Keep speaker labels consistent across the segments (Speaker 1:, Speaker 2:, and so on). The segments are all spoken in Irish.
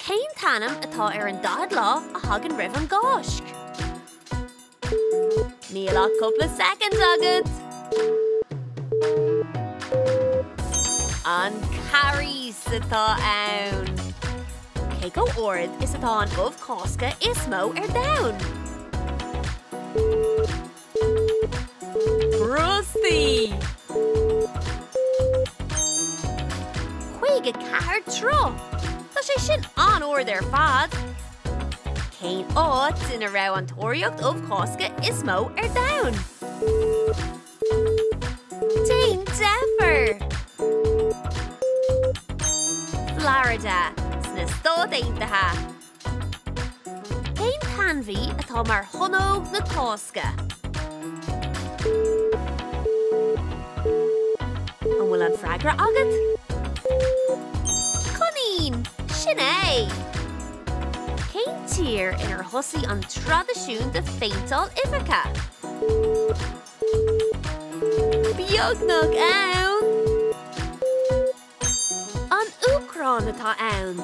Speaker 1: Cén t-ainm atá ar an 40 lá a thagann roimh an gCáisc? Níl ach cúpla soicind agat! An Carghas atá ann! Cé chomh ard is atá an ubh Cásca is mó ar domhan? Brostaigh! 54 troigh! Tá sé sin an-ard ar fad! Cén áit ina raibh an tóraíocht ubh Chásca is mó ar domhan? Déan deifir! Florida, sna Stáit Aontaithe. Cén t-ainmhí atá mar thonnóg na Cásca? An bhfuil an freagra agat? Coinín! Sin é! Cén tír inar thosaigh an traidisiún de phéinteáil uibheacha? Beagnach ann! An Úcráin atá ann.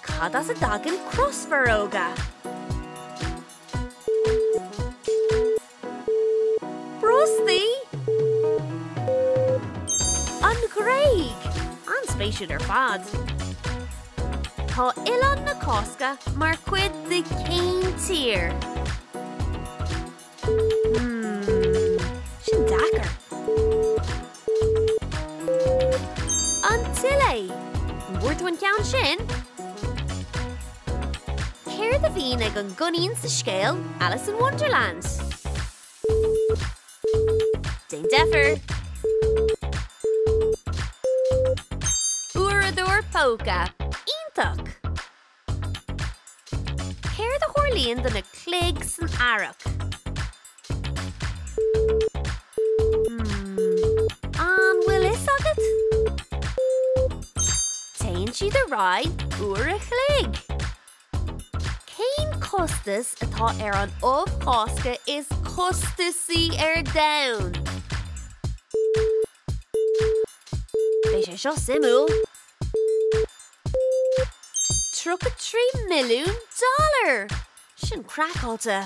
Speaker 1: Cad as a dtagann crosbhorróga? Brostaigh! An Ghréig! An-spéisiúil ar fad. Tá Oileán na Cásca mar chuid de cén tír? Hmm, sin deacair. An tSile! An bhfuair tú an ceann sin? Céard a bhíonn ag an gcoinín sa scéal Alice in Wonderland? Déan deifir! Uaireadóir póca! Iontach! Céard a tharlaíonn do na cloig san earrach? Hmm, an bhfuil fhios agat? Téann siad ar aghaidh uair a chloig! Cén costas atá ar an ubh Chásca is costasaí ar domhan? Beidh sé seo suimiúil! 33 milliún dollar! Sin craiceáilte!